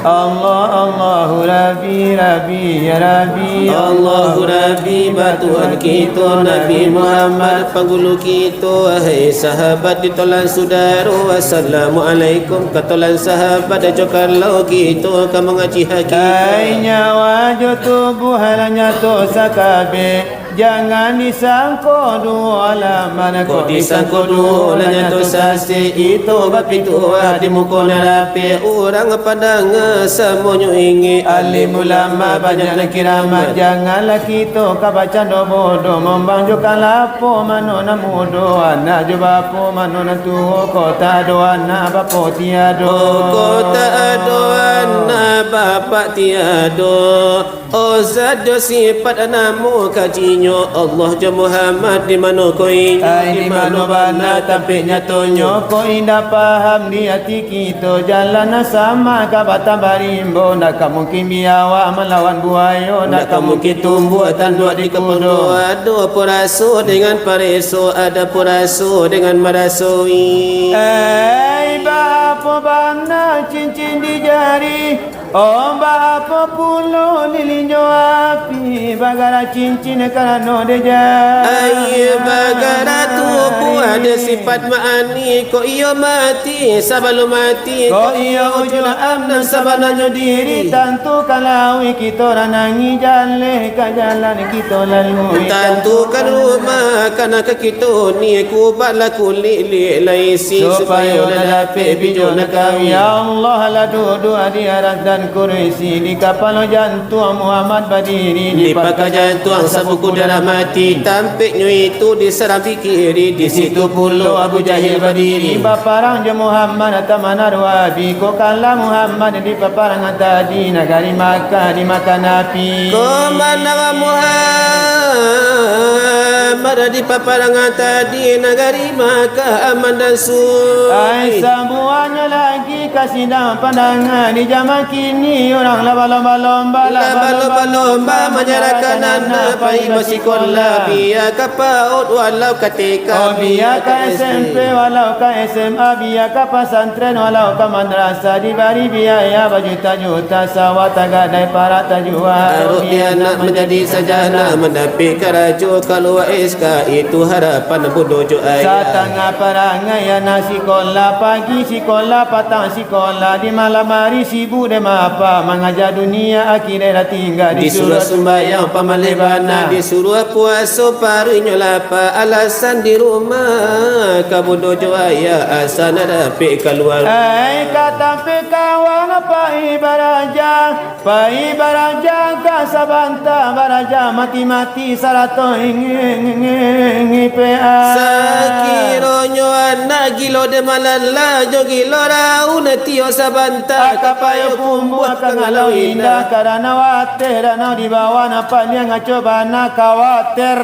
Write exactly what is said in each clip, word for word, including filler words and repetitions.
Allah, Allahu Rabbi, Rabbi, ya Rabbi. Allahu Rabbi, ba Tuhan kito, Nabi Muhammad, panggulu kito. Wahai sahabat, ditolan sudaro, assalamualaikum. Katolan sahabat, jo kalau kito ka mangaji hakiko. Ai nyawa jo tubuah, lah nyato sakabeh. Jangan disangko duo alah, mano kok disangko duo, lah nyato sasek. Ito bapituah di muko nan rapek. Urang pandanga samonyo ingek, alim ulama banyak nan kiramat. Janganlah kito ka bacando bodoh, mambanjokan lapo mano nan mudo. Anak jo bapo mano nan tuo, kok tak ado anak, bapo tiado. Oh, kok tak ado anak, bapak tiado. Oh, zat jo sipat namo kajinyo, Allah jo Muhammad, di mano ko inyo, ai, di mano bana tampek nyatonyo? Kok indak paham di ati kito, jalan nan sama ka batambah rimbo. Ndak ka mungkin biawak malawan buayo, ndak ka mungkin tumbuah tanduak di kudo. Ado paraso dengan pareso, ada paraso dengan marasoi. Ai, baapo bana cincin di jari? Oh, baapo pulo lilinyo api, bagara cincin karano dek jari. Ai, bagara tubuah dek sipat maani, kok iyo mati sabalun mati, kok iyo ujuik nan sabananyo diri. Tantukan lauik kito randangi, jaleh ka jalan kito lalui. Tantukan rumah ka nan ka kito ni, kubatlah kulik-lik lai isi, supayo lah dapek bijo nan kawi. Ya Allah, lah duduak di aras dan kurisi, di kapalo jantuang Muhammad badiri, di pangka jantuang Sabuku Darah Mati, tampeknyo itu di sarang kiri, di situ pulo Abu Jahil badiri. Baparang jo Muhammad Taman Arwabi, kok kalah Muhammad di paparangan tadi, nagari Makkah dimakan api. Kok manang Muhammad di paparangan tadi, nagari Makkah aman dan suci. Ai, sabuahnyo lagi ka sidang pandanga, di jaman kini urang lah balomba-lomba, lah balomba-lomba manyarahkan anak pai basikolah, bia ka PAUD walau ka T K, oh, bia ka S M P walau ka S M A, bia ka pasantren walau ka madrasah, dibari biaya bajuta-juta, sawah tagadai, parak tajua. Arok di anak manjadi sarjana, mandapek karajo, kalua S K, itu harapan bundo jo ayah. Satangah parangai anak sikolah, pagi sikolah, patang sikolah, di malam ari sibuk dek ma apa, mangaja dunia, akhirat lah tingga. Disuruah sumbayang pamaleh bana, disuruah puaso paruiknyo lapa, alasan di rumah ka bundo jo ayah, asa nak dapek kalua. Ai, ka tampek kawan pai baraja, pai baraja ka sabanta, baraja mati-mati sarato ingin, ingin, ingin, P A. Sakironyo anak gilo dek malala, jo gilo raun tiok sabanta, ka payo pumbuah ka ngalau indah, karano ateh danau di bawah, nampak liang ngaco bana, kawater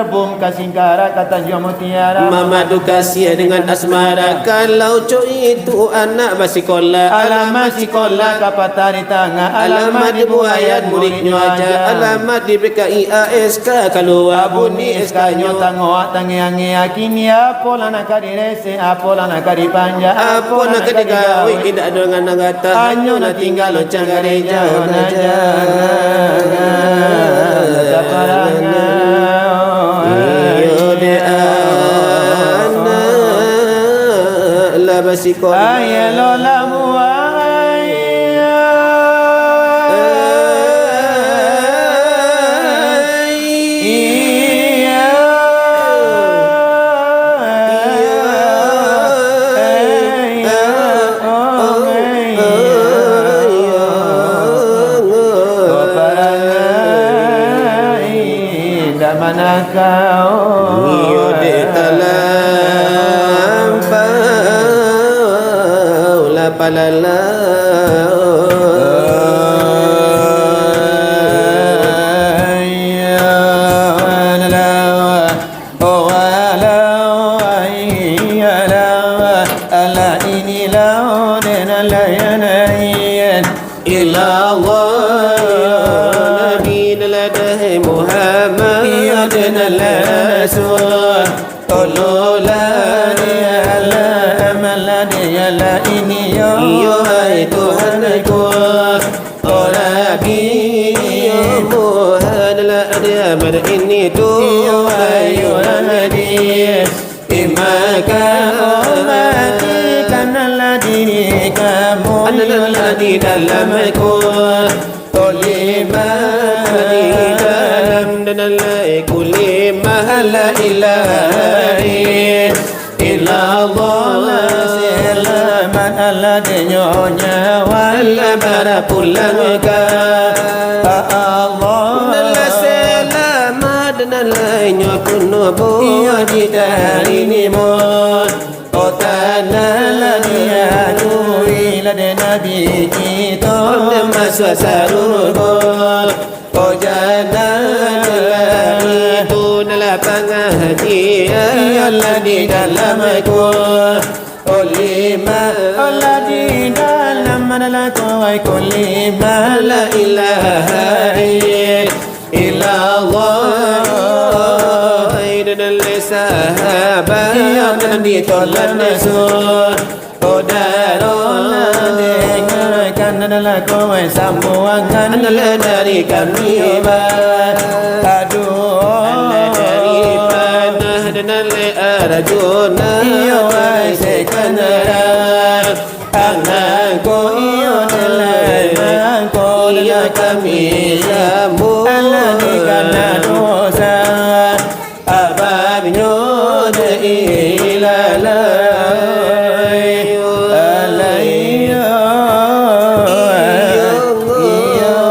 bum ka Singkarak, ka Tanjuang Mutiara. Mamadu kasiah dengan asmara, kalau cok itu anak basikolah, alamat sikolah ka Patari Tangah, alamat di Buayan muridnyo aja, alamat di B K I A S K kalua bunyi S K-nyo. Tangoak tangiang-ngiang, kini apolah nak ka diresek, apolah nak ka dipanjak, apolah nak ka digawik, indak ado nan nagata, hanyo nan tingga loncang gareja, oh, nan jan taparangah. Iyo dek anak lah basikolah. Ayolah buai. Iyo dek talampau lah palalau. Illa Allah, Nabi nan lah dahai Muhammad, iyo nan lah Rasul. Ololah di alam lah Adalah ini, yo, iyo, hai Tuhanku, oh Rabbi, iyo, Muhammad Ahmad ini tu, iyo, hai Rabbi, imaka ummati, karena lah diri kamu, adalah di dalamku. Kulima di dalam dan lai kulima la ilaha illallah. Selamat Allah denyo nyawa Allah bara pulang ka Allah. Selamat dan lainyo kuno buah di dari nimo. Kota nan lah diadui lah dek Nabi kito, masuak sarugo. Ko jana lah itu nan lah pangajian, iyolah di dalam ko. Kulima, Allah di dalam adalah ko, ai kulima la ilaha illallah. Ai dan lai sahabat, iyo, nan ditolak nafsu. Saudara, dengarkan adalah ko, ai sambuangan adalah dari kami, ba. Aduh. Adalah dari panah dan lai arjuna. Iyo, ai sekandara. Angko iyo adalah, angko iyo kami sambuang. Alah dikana dosa. Abadnyo de ilalai. Alai. Iyo. Iyo.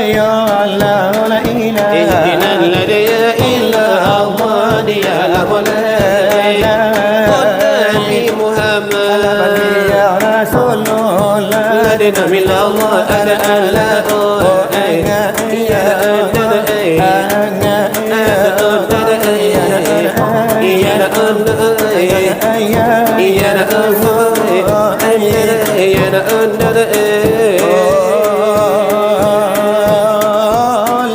Ya Allah, la ilaha illallah, ya Allah, ya Nabi Muhammad, ya Rasulullah, la ilaha illallah, ala, ala, oh, eh, ya Allah, eh,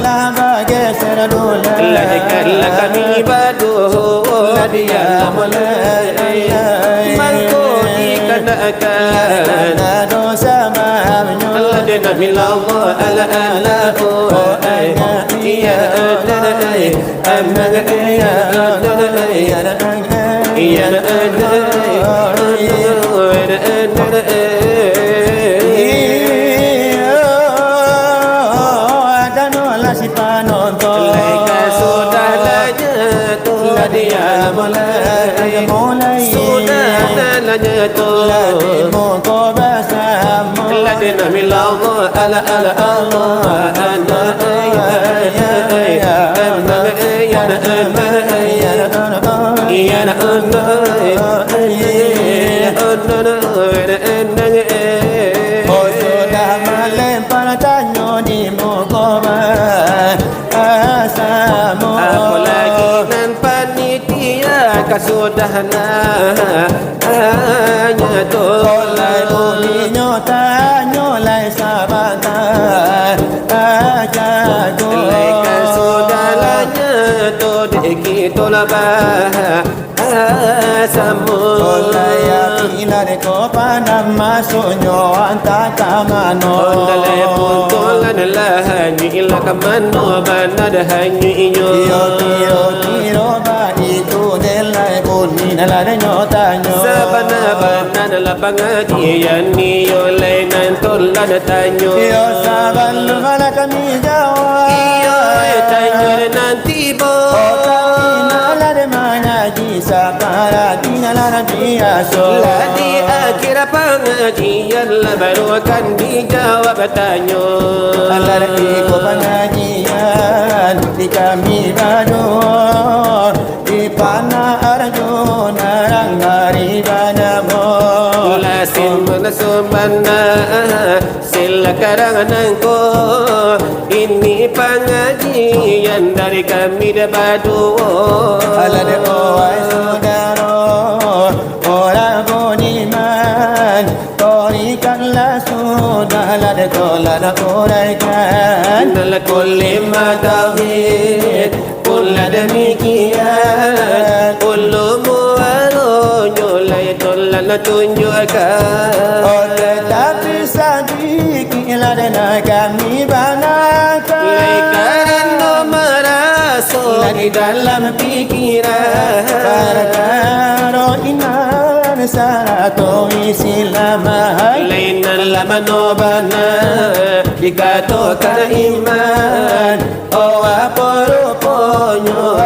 lah bageser dulu. Lah dekat lah kami baduo. Lah diam lah. Mangko dikanakan. Lah dosa maafnyo. Lah denam ilallah ala ala, oh, ai. Iya, ai. Amang, iya, iya, iya, iya. Lai ka sudah lah nyo tu, lah diam mulai. Sudah lah nyo tu, lah di muko basamo. Lah di nami Allah, Allah, Allah, Allah, Allah, Allah, Allah, Allah, Allah, Allah, Allah, Allah, Allah, Allah. Oh, sudah malempar tanyo di muko basamo. Apolai nan panitia ka sudah nah, hanya tu. Olai bulinyo tanyo lai sabanta. Lai ka sudah lah nyo tu, dek kito lah basamo. Olai api lah dek ko panam masuaknyo antah ka mano. Ondalai puntulan lah hanyuik lah ka mano, bana dah hanyuiknyo. Iyo, kiro-kiro baitu dek lai bunyi nan lah denyo tanyo. Sabana-bana lah pangajian, iyo lai nan tu lah tanyo. Iyo, sabalun lah kami jawab. Iyo, tanyo nan tibo. Oh, tapi nan lah dek mangaji, saparati nan lah biaso. Lah di akhir pangajian lah baru akan dijawab tanyo. Alah iko pangajian di kami baduo. Di panah Arjuna nan ari banamo. Lah sin mana sumbana, sila karang nangko. Ini pangajian dari kami dah baduo. Alah dek, oh, ai saudaro, urang budiman. Torikatlah sudah lah Tolah nak uraikan. Innal kulli ma tauhid, pun lah demikian. Ulu muaronyo lai tolah nak tunjuakkan. Oh, tatapi sadikik lah dek nan kami banakan. Lai karano maraso di dalam pikiran. Parkaro iman sarato Islam. Lai nan lah mano bana dikatokan iman. Oh, apo ruponyo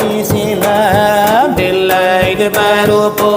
Islam? Dek lai barupo,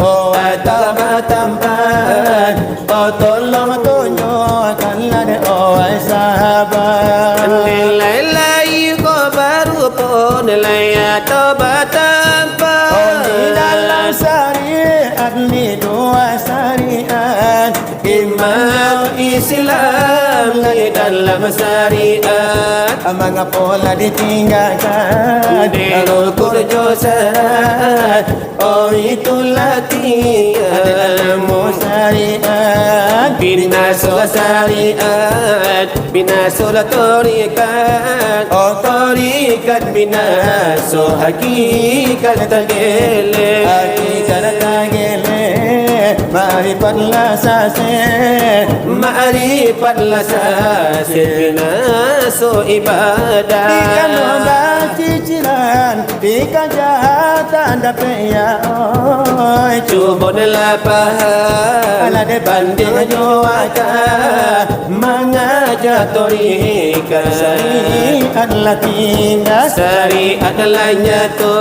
oh, atau batampan. Oh, tolong tunjuakkanlah dek, oh, wahai sahabat. Dek lai lai ko barupo, dek lai atau batampan. Oh, di dalam syariat, di dua syariat, iman Islam di dalam syariat. Mangapo lah ditinggakan? Dek rukun jo syarat. Oh, itulah tiang. Adalah syariat. Binasolah syariat, binasolah tarikat. Oh, tarikat binaso, hakikat tagelek. Hakikat tagelek, makrifat lah sasek. Makrifat lah sasek, binaso ibadah. Di kano bacicilan, di kajahatan dapek ya, oi. Cubo lah paham, alah dek banding jo aka, mangaja tarikat. Syariat lah tingga, syariat lah nyato,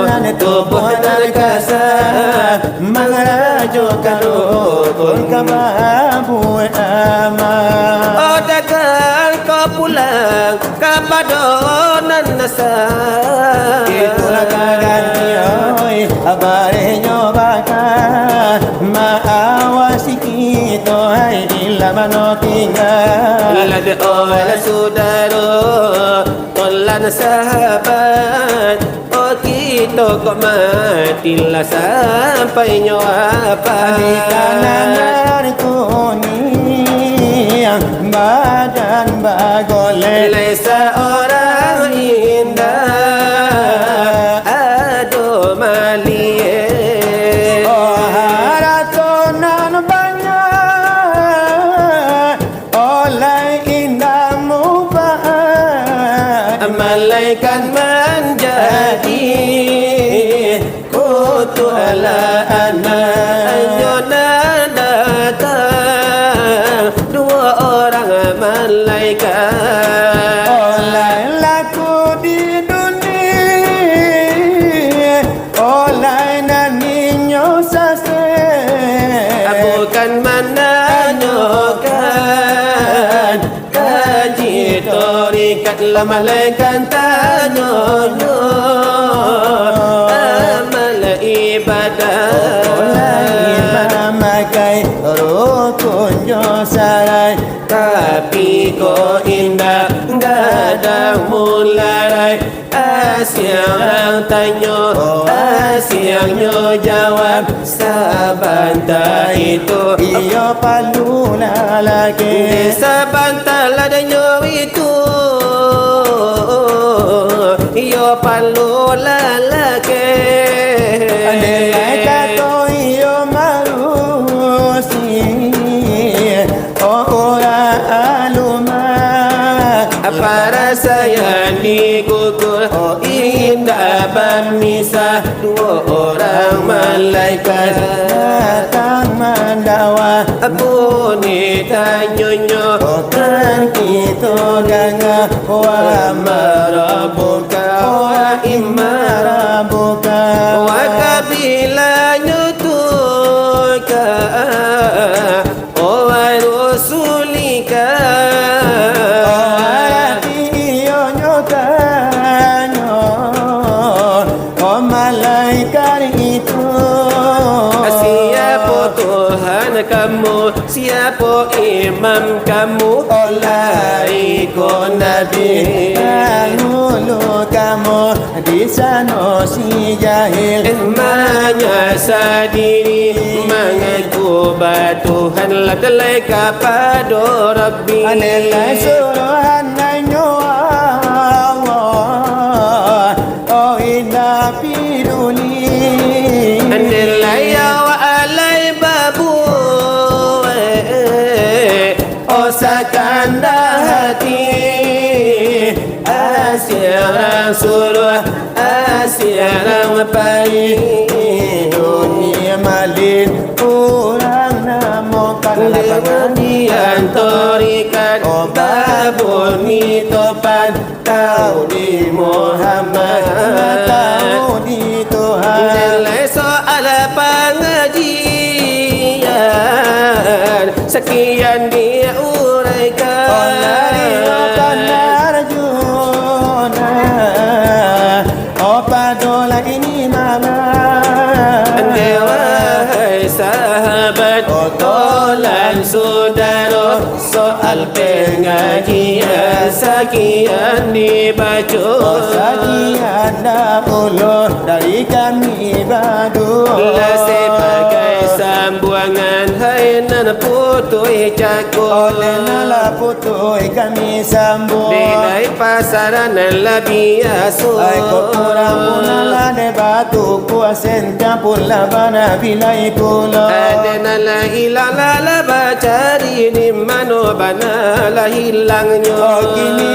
alah dek tubuah nan kasa, mangarajokan rukun ka babuek amal. Oh, dakek ko pulang kapado nan asa. Itulah taganti, oi, barinyo baka maawasi kito, hai, bila mano tingga. Lah dek, oi, lah sudaro, tolan sahabat. Oh, kito kok mati lah sampai nyo wafat. Di tanah nan kuniang, badan bagolek. Lai saurang indak ado maliek. Oh, harato nan banyak, oh, lai indak mubarak. Malaikat manjadi kutu ala anak. Nyo nan datang duo urang malaikat. Oh, lai laku di dunia, oh, lai nan inyo sasek. Bukan mananyokan kaji tarikat, lah malaikat tanyonyo amal ibadah. Amal ibadah makai rukun jo syarat. Tapi kok indak gadang mularai. Asiang tanyo, asiangnyo jawab, sabanta itu iyo parlu lalaki. Sabanta lah danyo itu, iyo parlu lalaki. Andai kato iyo marusi, oh, urang alumah. Parasaian dikukuh, oh, indak bamisah. Duo urang malaikat datang mandakwa. Bunyi tanyonyo, oh, kan kito danga. Wa ma rabbuka, wa imma rabbuka. Wa kabilanyo tu ka Oh, wahai Rasulika. Oh, arati iyonyo tanyo, oh, malaikat itu. Siapo Tuhan kamu? Siapo imam kamu? Oh, lai ko Nabi dahulu ka Di sano si jahil, eh, manyasa diri, mangaku batuhan lah talai kapado Rabbi. Andai lai suruhan hanyo Allah, oh indak piduli. Andai lai awak alai babuek, oh sakandak hati. Asiang suruah, asiang pai. Dunia malin, urang namokan. Dewa dian torikat, babuni topan, tahu di Muhammad, tahu di Tuhan. Nilai soal pangajian, sakian diuraikan. Oh, nari, oh, panarjuna, oh, padolah ini malam. Wahai sahabat, oh, tolan sudaro, soal pangajian sakian dibaco. Oh, sakian dahulu dari kami baduo. Lah sabagai sambuangan, hai nan putuih cako. Oleh nan lah putuih kami sambuang. Di lai pasaran nan lah biaso. Ai ko urang pun nan lah dek batu, kuasen campur lah bana bilai pulo. Ade nan lah ilang lah, lah bacari di mano bana lah ilangnyo. Oh, kini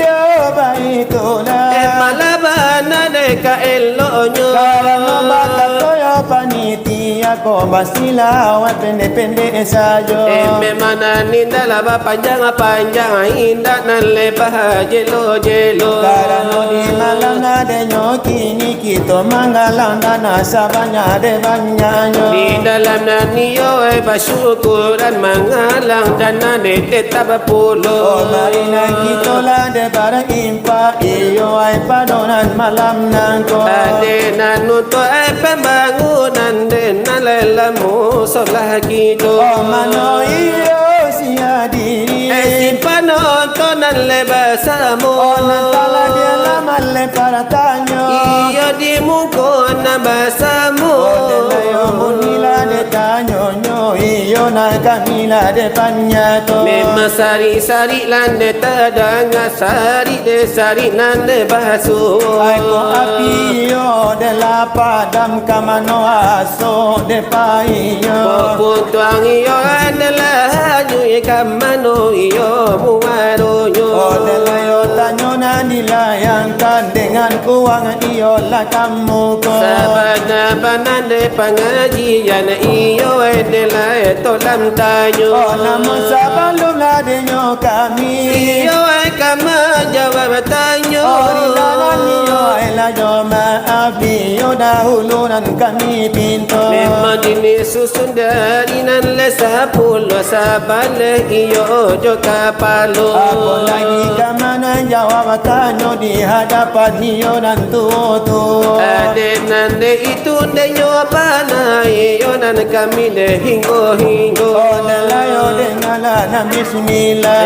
iyo baitulah. Eh, malah bana dek ka eloknyo. Karano bakato yo panitia ko, basilah awak pendek-pendek sajo. Eh, memang nan indak lah bapanjang-panjang, indak nan lebah jelo-jelo. Karano di malam nan adenyo kini, kito manggalang dana sabanyak dek banyaknyo. Di dalam nan iyo, eh, basyukuran, manggalang dana dek tetap pulo. Oh, mari nan kito lah dek baimpak, iyo ai pado nan malam nangko. Ade nan untuak ai pambangunan, dek nan lai lah musola kito. Oh, mano iyo si hadiri. Eh, si panonton nan lai basamo. Oh, nan talah dialah malai paratanyo. Iyo di muko nan basamo. Oh, dek layo muni lah dek tanyonyo, iyo nan kami lah dek panyato. Memang sarik-sarik lah dek tadanga, sarik dek sarik nan dek baso. Ai ko api iyo dek lah padam, ka mano aso dek painyo. Ko puntuang iyo dek lah hanyuik, ka mano iyo muaronyo. Oh, dek layo tanyo nan dilayangkan, dengan uang iyo lah kamu ko. Sabana-bana dek pangajian, iyo dek lah tolan tanyo. Oh, namun sabalum lah denyo kami. Iyo ka manjawab tanyo. Oh, rilalah iyo lah jo maaf, iyo dahulu nan kami pinto. Memang dini susun dari nan lai sapuluah sabaleh iyo jo kapalo. Apo lagi ka manjawab tanyo di hadapan iyo nan tuo-tuo. Ade nan dek itu denyo bana, iyo nan kami dek hinggo-hinggo. Oh, dek layo dengalah nan bismillah.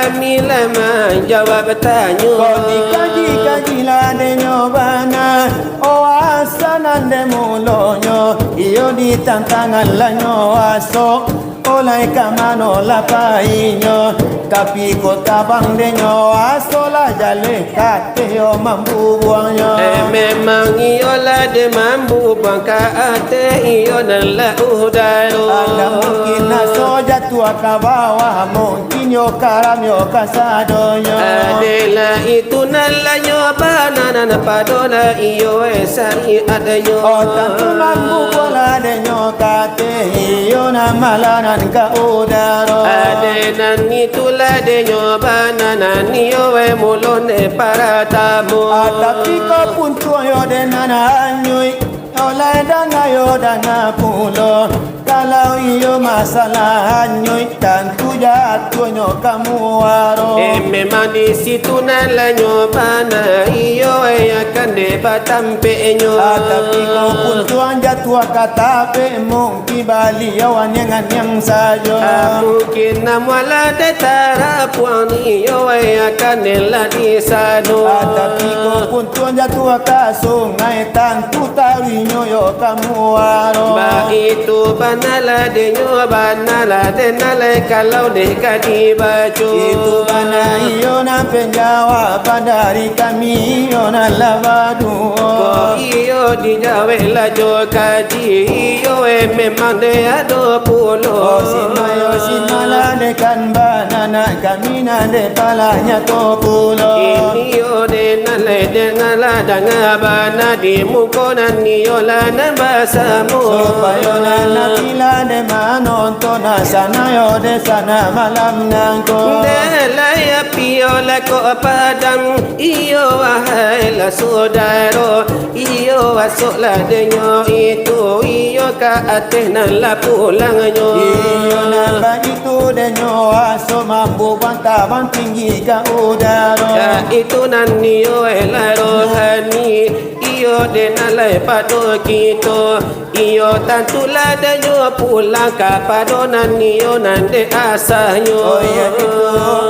Kami lah manjawab tanyo. Ko dikaji-kajilah denyo bana. Oh, asa nan dek mulonyo, iyo ditantangan lah nyo aso. Olai ka mano lah painyo, tapi ko tabang denyo aso lah jaleh kateh yo mambubuangnyo. Eh, memang iyo lah dek mambubuang ka ateh iyo nan lah udaro. Alah mungkin aso jatuah ka bawah, mungkin yo karam yo kasadonyo. Adalah itu nan lah nyo bana nan pado lah iyo, eh, syariatnyo. Oh, tantu mambubuanglah denyo ka teh iyo nan malah nan ka udaro. Ade nan itulah denyo bana nan iyo, eh, mulon, eh, paratamo. Ah, tapi ko puntuang yo dek nan hanyuik, olai dana yo dana pulo. Kalau iyo masalah hanyo, tantu jatuahnyo ka muaro. Eh, memang di situ nan lanyo bana, iyo, eh, akan dek batampeknyo. Ah, tapi kok puntuang jatuah ka tapek, mungkin baliau aniang-aniang sajo. Ah, mungkin namuah lah dek tarapuang, iyo, eh, akan dek lah di sano. Ah, tapi kok puntuang jatuah ka sungai, tantu taruihnyo yo ka muaro. Baitu bana lah denyo, bana lah den alai kalau dek ka dibaco. Itu bana iyo nan penjawaban dari kami iyo nan lah baduo. Kok iyo dijawek lah jo kaji, iyo, eh, memang dek ado pulo. Oh, sino yo, sino lah dek kan bana nak kami nan dek palah nyato pulo. Iko yo dek nan lai danga lah danga bana di muko nan iyo lah nan basamo. Supayo nan ati lah dek manonton, nan sanayo dek sanak malam nangko. Dek lai api yo lah kok padam, iyo wahai lah sudaro, iyo asok lah denyo itu, iyo ka ateh nan lah pulangnyo. Iyo nan baitu denyo asok mambuang tabang tinggi ka udaro. Ka itu nan iyo lah rohani, iyo dek nan lai pado kito. Iyo tantulah denyo pulang kapado nan iyo nan dek asahnyo. Oh, iyo itu,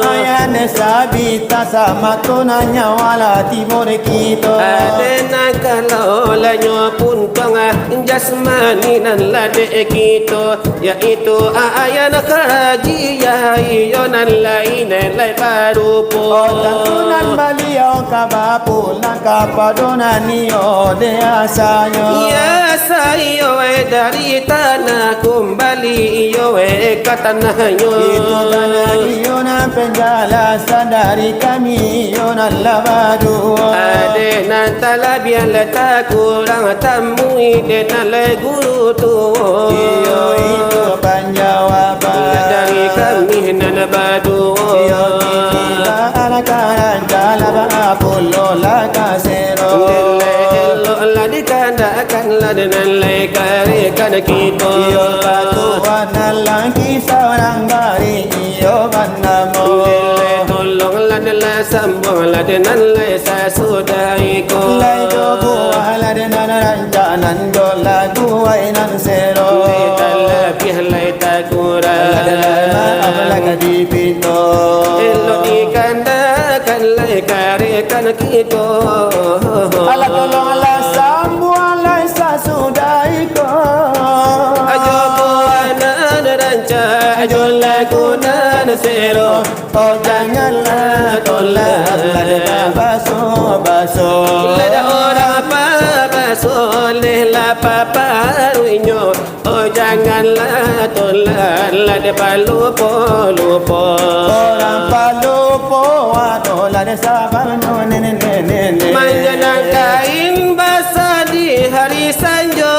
ayah nan sabita samato nan nyawa lah tibo dek kito. Ade nan kalau lanyo puntuang, ah, jasmani nan lah dek kito, yaitu ayah nan kaji, yah iyo nan lai nan lai barupo. Oh, tantu nan baliau ka bapulang kapado nan iyo dek asahnyo. Iyo saiyo, eh, dari tanah kumbali iyo, eh, ka tanahnyo. Itu bana iyo nan penjalasan dari kami iyo nan lah baduo. Ade nan talabiah lah takurang, tamui dek nan lai guru tuo. Iyo itu panjawaban dari kami nan baduo. Iyo titiba anak-anak jala bapulo lah ka sero. Elok lah dikandakan lah dek nan lai karekan kito. Iyo patuah nan laki saurang bari iyo banamo. Elok tolonglah dek lah sambuanglah dek nan lai sasudah iko. Lai jo buah lah dek nan rancak nan jo lagu ai nan sero. Lai talabiah lai takurang. Lah dek lai maaf lah ka dipinto. Elok dikandakan lai karekan kito. Alah tolonglah sambuang lai sasudah iko. Ajo buah nan rancak, ajo lagu nan sero. Oh, janganlah tolak, lah dek babaso-baso. Lah dek urang babaso, leh lah paparuihnyo. Oh, janganlah tolak, lah dek palupo-lupo. Urang palupo ado lah dek sabarnyo, nenek, nenek, nenek. Manjanang kain basah di hari sanjo.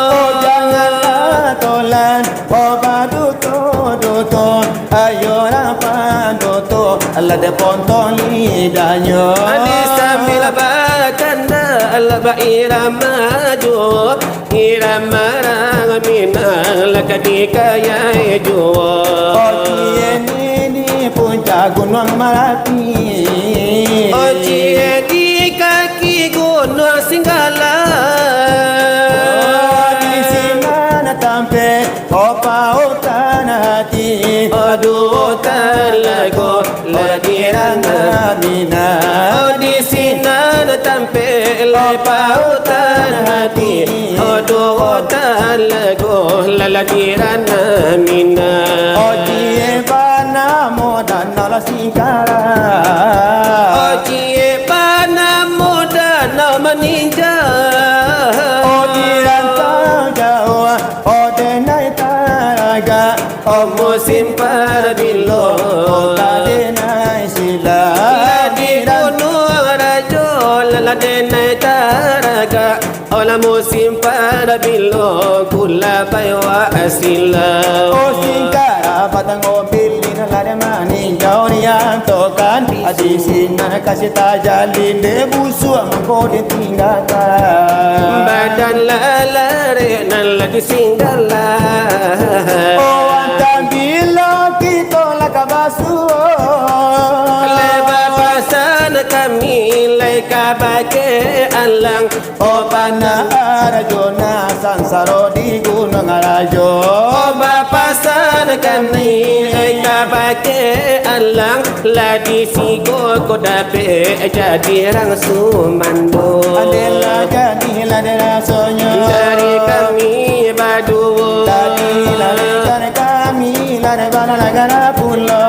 Oh, janganlah tolak. Oh, baduto-duto, ayo rapan duto, lah dek pontong lidahnyo. Di sambil bakanda, lah bairama juo, irama rang Minang lah ka dikayai juo. Oh, ciek ni di puncak Gunuang Marapi. Oh, ciek di kaki Gunuang Singgala. Oh, di sinan tampek, oh, pautan hati. Oh, duo talago lah di ranah Minang. Oh, di sinan tampek lah pautan hati. Oh, duo talago lah di ranah Minang. Oh, ciek banamo danau lah Singkarak. Oh, ciek banamo danau Maninjau. Oh, di rantau jauah, oh, denai taragak. Oh, musim pabilo, oh, lah denai silap. Lah di Gunuang Rajo, lah, lah denai taragak. Oh, lah musim pabilo, kula pai wak silau. Oh, Singkarak batang obilin, lah dek maninjau diantokan. Di sinan kasih tajalin, dek busuak mangko ditinggakan. Badan lah larek nan Lah di singgah lah. Oh, antah bilo kito lah ka basuo. Lai bapasan kami lai ka bakeh alang. Oh, bana rajo nan sansaro di Gunuang Rajo. Oh, bapasan kami lai ka bakeh alang. Lah di siko ko dapek jadi rang sumando. Adelah jadilah de rasonyo. Dari kami baduo. Tadi lah dari kami lah de bana nagara pulo.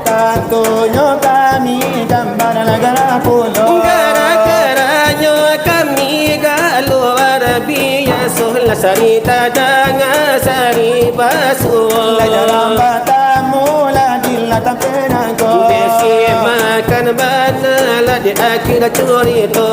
Tantunyo kami kan bana nagara pulo. Gara-garanyo kami kaluar biaso lah sari tadanga sari basuo. Lah jarang batamu lah di latang Dek si makan bana lah di akhir curito.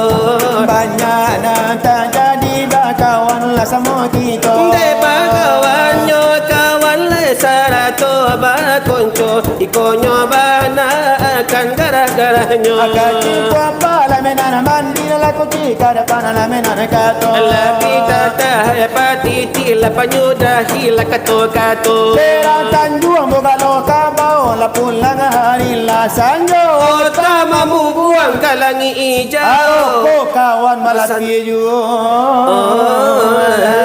Banyak nan tajadi bakawan lah samo kito. Dek bakawannyo kawan lai sarato bakonco. Ikonyo bana akan gara-garanyo. Kacik puapa lah menan mandi lah kuci ka depan lah menan kato. Lah pita tahai pati Tilah panyudahilah kato-kato. Perak Tanjuang Bugalo Kabau lah pulang hari lah sanjo. Kota mamubuang ka langik ijau. Aroko kawan malati juo. Oh.